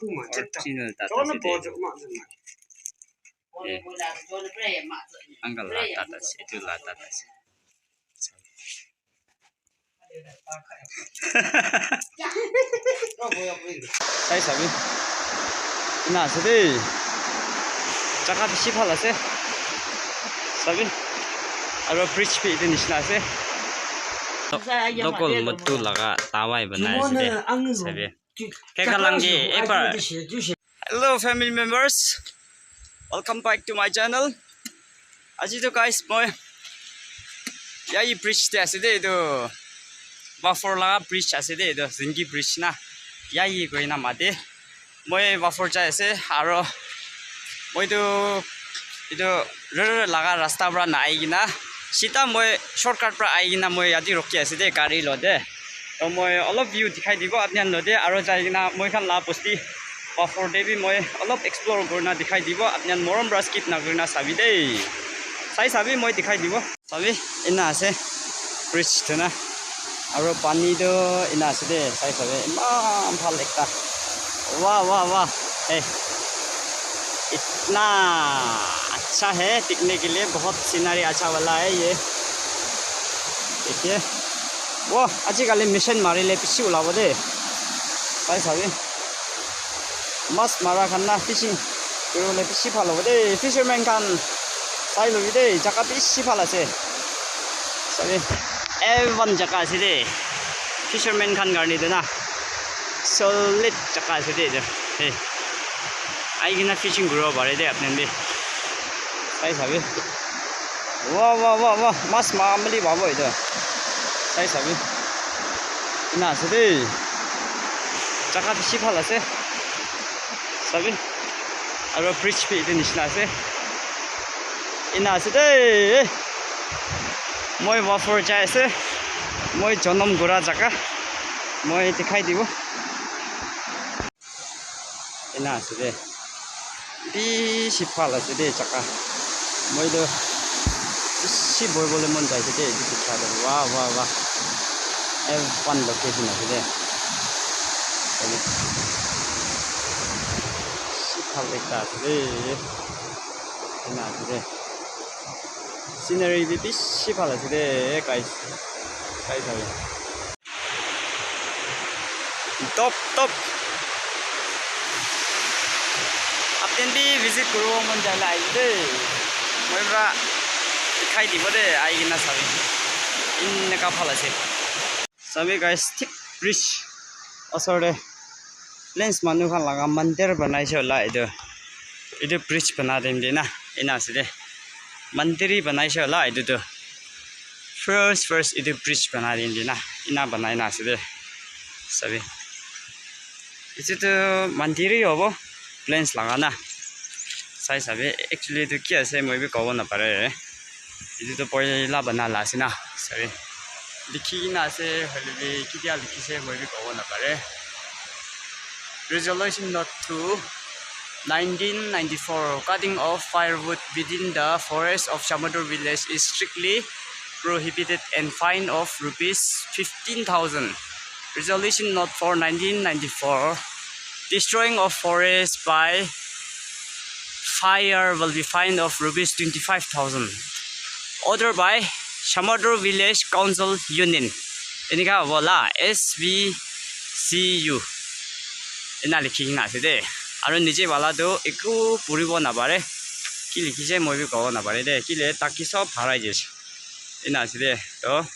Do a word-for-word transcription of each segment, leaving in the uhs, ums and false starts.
Original tat ase de. Eh, uncle la tat ase, etu la tat ase. Sai sabi. Ena ase de. Jaga bishi bhal ase. Sabi. Aro bridge bi etu nishina ase. Local muttu laga dawai banai ase de. Sabi. Kekalangi ekbar. Hello family members, welcome back to my channel. Aji to guys, moi yayi bridge te ase de, etu Wafor laga bridge ase de, etu Zingi bridge na, yayi koi na mate. Moi Wafor jai ase, aro moi tu etu roro laga rasta para na ai kena, sita moi shortcut para ai kena moi yate rukhi ase de, gari lo de. To moi olop view dikhai dibo apni khan lo de, aro jai kena moi khan la bosti Wafor te bi moi olop explore kurina dikhai dibo, apni khan morom para skip na kurina sabi de. Sai sabi moi dikhai dibo. Sabi, ena ase bridge tu na. Aro pani tu ena ase de, sai sabi, eman bhal ekta. Wah, wah, wah. Hey. Itna acha hai, dikhne ke liye bahut scenery acha wala hai ye. Dekhiye. Wah, aji kali machine marile bishi ulabo de. Sai sabi. Mas mara khan na fishing kuribole bishi bhal hobo de. Fisherman khan sai lobi de, jaga bishi bhal ase. Sabi, everyone jaga ase de. Fisherman khan karne etu na solid jaga ase de etu. Hey. Ai kena fishing kuribo pare de apni khan bi. Sai sabi. Wah, wah, wah, wah. Mas mamuli pabo etu. Sai sabi. Ena ase de. Jaga bishi bhal ase. Sabi. Aro bridge bi etu nishina ase. Ena ase de. Moi Wafor jai ase. Moi jonom gura jaga. Moi dikhai dibo. Ena ase de. Bishi bhal ase de jaga. Moi tu bishi bohi bole mon jai ase de etu dikha tu. Wah, wah, wah. F one location ase de. Sabi. Bishi bhal ekta ase de. Ena ase de. Scenery bi bishi bhal ase de, guys. Guys, sabi. Top, top. Apni khan bi visit kuribo mon jai le ahibo de. Moi para dikhai dibo de, ahi kena sabi. Eneka bhal ase. Sabi guys, thik bridge osor te plains manu khan laga mandir banai se hola etu. Etu bridge bana time te na, ena ase de. Mandir hi banai se hola etu tu. First, first etu bridge bana time te na, ena banai na ase de. Sabi. Etu tu mandir hi hobo, plains laga na. Sai sabi, actually etu ki ase, moi bi kobo napare. Etu tu poila bana la ase na. Sabi. Likhi kena ase, hoile bi ketia likhi se, moi bi kobo napare. Resolution note two, nineteen ninety-four, cutting of firewood within the forest of Shamator village is strictly prohibited and fine of rupees fifteen thousand. Resolution note four, nineteen ninety-four, destroying of forest by fire will be fine of rupees twenty-five thousand. Order by Shamator Village Council Union. Enika hobo la, S V C U. Ena likhi kena ase de. Aro niche wala tu eku puribo napare. Ki likhi se moi bi kobo napare de. Kile taki sob harai jaise. Ena ase de. To,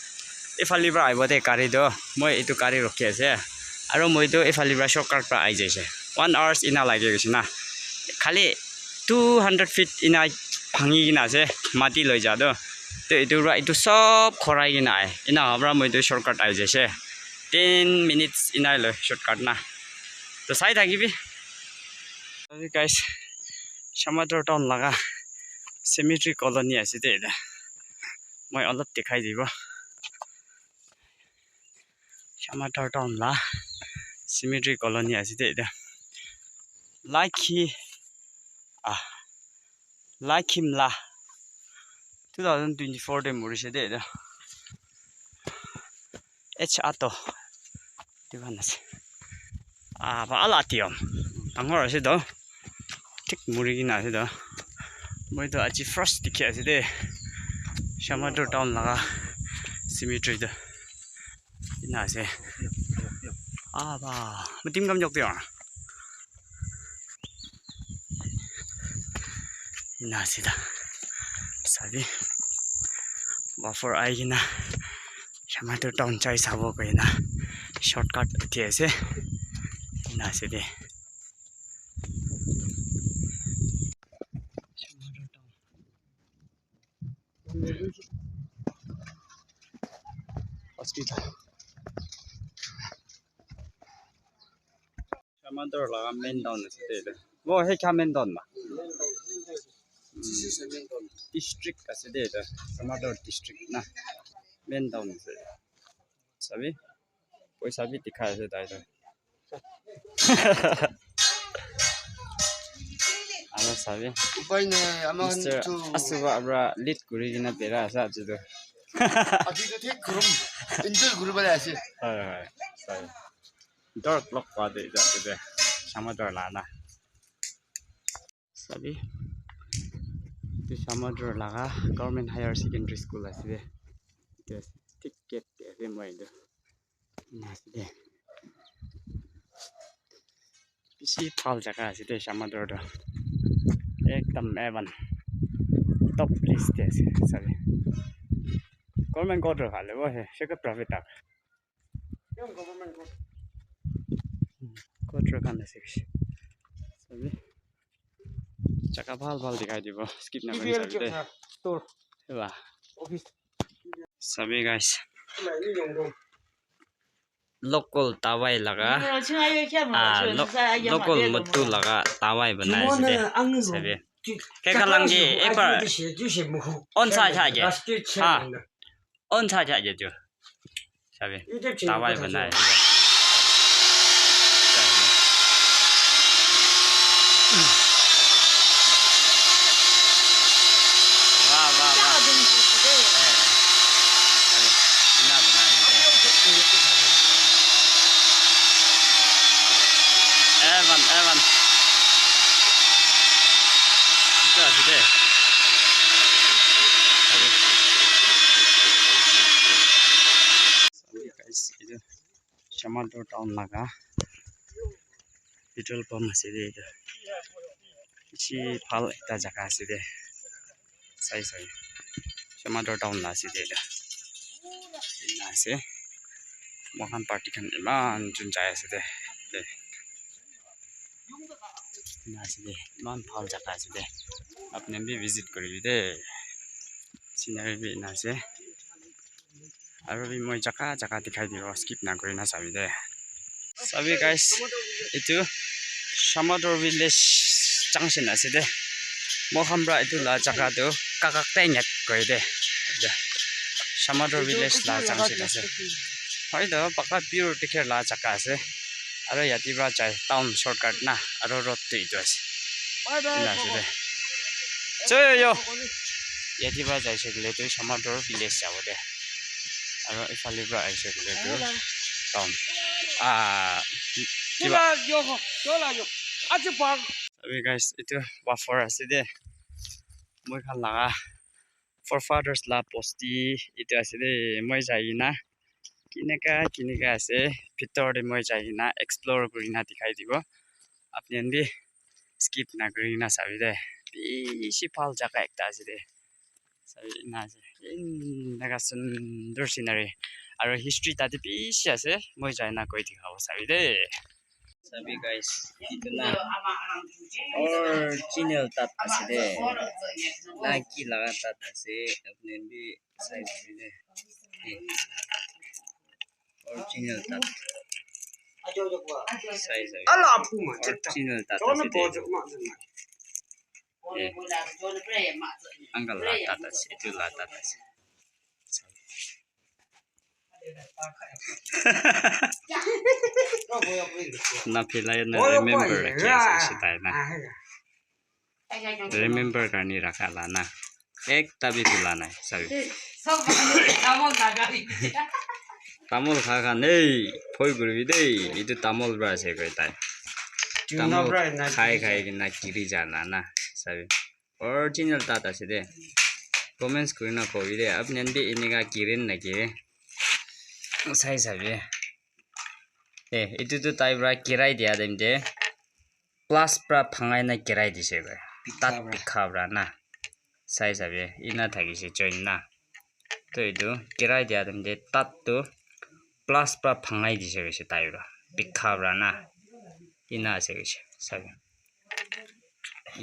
efali para ahibo de gari to. Moi etu gari rukhi ase. Aro moi tu efali para shortcut para ahi jaise. One hours ena lagi jaise na. Khali two hundred feet ena bhangi kena ase. Mati loi ja to. To etu para etu sob khorai kena ahe. Ena howa para moi tu shortcut ahi jaise. Ten minutes ena loi shortcut na. To sai thakibi. Sorry guys, Shamator town laga cemetery colony ase de eta. Moi olop dikhai dibo. Shamator town la cemetery colony ase de eta. Lakhi, ah, Lakhim la two thousand twenty-four te morise de eta. H Ato. Etu khan ase. Ah, ba ala tiom. Dangor ase toh. Thik muri kena ase toh. Moi toh aji first dikhi ase de. Shamator town laga cemetery toh. Ena ase. Ah, ba. Meeting kam jok tiyo. Ena ase da. Sabi. Buffer ai kena. Shamator town chai sabo koina. Shortcut uthi ase. Ena ase de. Hospital. Shamator laga main town ase de etu. Oh, hey, kya main town ma? District ase de etu. Shamator district na. Main town ase. Sabi? Poisa bi dikhai ase tai toh. Aro sabi. Upai nai, ama Mister tu Asuba pra lead kuri kena bera ase aji toh. Aji toh thik kurum. Enjoy kuri bole ase. Hoi, hoi. Sabi. Dor lok pa de ja de. Shamator la na. Sabi. Etu Shamator laga Government Higher Secondary School ase de. Etu ase. Thik gate te ase moi etu. Ena ase de. Bishi bhal jaga ase de Shamator toh. Ekdam A one. Top list te ase sabi. Government quarter phale bo he. Sheka private tak. Quarter khan ase bishi. Sabi. Jaga bhal bhal dikhai dibo. Skip na kuri sabi de. Store. Eba. Office. Sabi guys. Local tawai laga. Ah, lo-, local motu laga tawai banai ase de. Sabi. Keka langji, ek bar. On sa cha je. Ha. On sa cha je tu. Sabi. Tawai banai. Wah, wah, wah. Eh. Sabi. Ena banai. Evan, Evan. Itu ase de. Sabi. Sabi guys, itu Shamator town laga petrol pump ase de etu. Bishi bhal ekta jaga ase de. Sai sai. Shamator town la ase de etu. Ena ase. Moikhan party khan eman jun jai ase de. Ena ase de. Eman bhal jaga ase de. Apni khan bi visit kuribi de. Scenery bi ena ase. Aru bi moi jaka jaka dikhai dibo, skip na kurina sabi de. Sabi guys, etu Shamator village junction ase de. Moikhan pra etu la jaka tu Kakak Tenyat koi de. Etu Shamator village la junction ase. Hoi toh, paka pure dikhi la jaka ase. Aru yate pra jai town shortcut na, aru road tu etu ase. Ena ase de. Choyo yo. Yate pra jaise koile tu Shamator village jabo de. Aro ephale pra ahise koile tu town. Ah, kiba. Abe guys, etu buffer ase de. Moi khan laga forefathers la bosti etu ase de. Moi jai kena kineka kineka ase, bitor te moi jai kena explore kuri kena dikhai dibo. Apni khan bi skip na kuri kena sabi de. Bishi bhal jaga ekta ase de. Sabi na ase. Eneka sundur scenery. Aro history tate bishi ase. Moi jai na koi dikhabo sabi de. Sabi guys, etu na original tat ase de. Na ki laga tat ase. Apni khan bi Sai sabi de. Eh. Original tat. Sai sabi. Original tat ase de. Eh. Uncle la tat ase. Etu la tat ase. Na philai na remember rakhi ase sitai na. Remember karne rakha la na. Ekta bi phila nai, sabi. Tamol kha khan, ei, phoi kuribi dei. Etu tamol pra ase koi tai. Tamul khai khai kena giri jana na, sabi. Original tat ase de. Comments kurina kobi de, apni khan bi enika kirin naki? Sai sabi. Eh, etu tu tai pra kirai dia time te, plus pra bhangai na kirai dise koi. Tat bikha pra na. Sai sabi, ina thakise join na. To etu kirai dia time te tat tu plus pra bhangai dise koise tai pra. Bikha pra na. Ina ase koise. Sabi.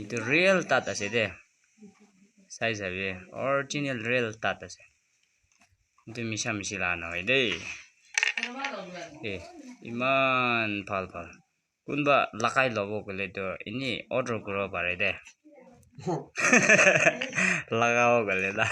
Etu real tat ase de. Sai sabi, original real tat ase. Etu misha mishi la nohoi de. Eh, iman bhal bhal. Kunba lagai lobo koile to ini order kuribo pare de. Lagabo koile na.